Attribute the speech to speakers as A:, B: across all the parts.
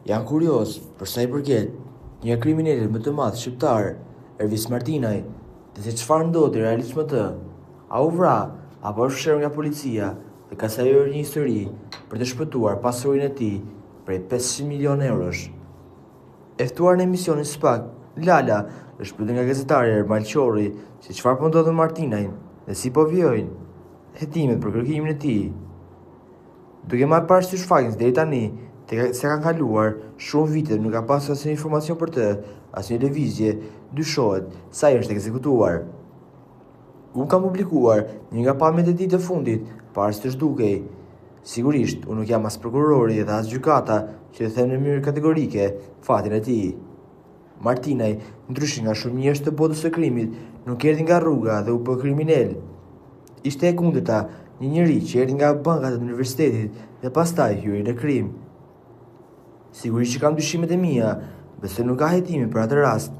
A: Janë kurioz për sa i përket një nga kriminelët më të madh shqiptar, Ervis Martinaj, dhe se çfarë ndodhi realisht me të. A u vra apo është fshehur nga policia dhe ka sajuar një histori për të shpëtuar pasurinë e tij prej 500 milionë eurosh. E ftuar në emisionin Spak, Lala është pyetur nga gazetari Ermal Qorri se çfarë po ndodh me Martinajn dhe si po vijojnë hetimet për kërkimin e tij. Duke marrë parasysh faktin se deri tani se kanë kaluar shumë vite dhe nuk ka pasur asnjë informacion për të, asnjë lëvizje, dyshohet se ai është ekzekutuar. Unë kam publikuar një nga pamjet e tij të fundit para se të zhdukej. Sigurisht, unë nuk jam as prokurori dhe as gjykata që të them në mënyrë kategorike fatin e tij. Martinaj, ndryshe nga shumë njerëz të botës së krimit, nuk erdhi nga rruga dhe u bë kriminel. Ishte e kundërta, një njeri që erdhi nga bankat e universitetit dhe pastaj hyri në krim. Sigurisht që kam dyshimet e mia, besoj nuk ka hetime për atë rast.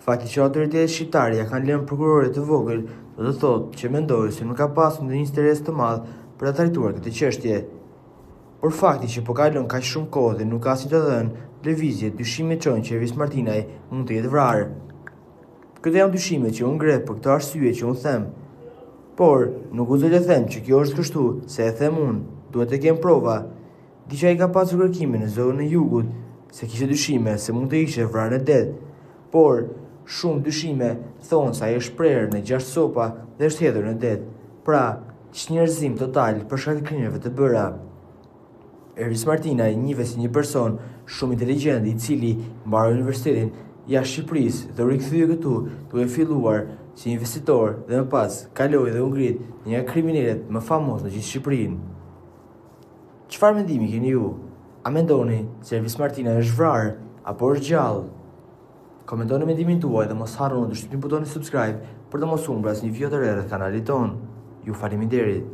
A: Fakti që autoritetet shqiptare ia kanë lënë prokurorit të vogël, do të thotë që mendoj se nuk ka pasur ndonjë interes të madh për ta trajtuar këtë çështje. Por fakti që po kalon kaq shumë kohë dhe nuk ka asnjë të dhënë, lëvizje, dyshimet çojnë që Ervis Martinaj mund të jetë vrarë. Këto janë dyshimet që unë ngre për këto arsye që unë them. Por, nuk guxoj të them që kjo është kështu, se e them unë, duhet të kem prova. Di që ai ka pasur kërkime në zonën e jugut, se kishte dyshime se mund të ishte vrarë në det. Por, shumë dyshime thonë se ai është prerë në gjashtë copa dhe është hedhur në det. Pra, çnjerëzim total për shkak të krimeve të bëra. Ervis Martinaj njihet si një person shumë inteligjent i cili mbaroi universitetin jashtë Shqipërisë dhe u rikthye këtu duke filluar si investitor dhe më pas kaloi dhe u ngrit një nga kriminelët më famoz në gjithë Shqipërinë. Çfarë mendimi keni ju? A mendoni se Ervis Martinaj është vrarë apo është gjallë? Komentoni mendimin tuaj dhe mos harroni të shtypni butonin subscribe për të mos humbur asnjë video të re rreth kanalit tonë. Ju faleminderit!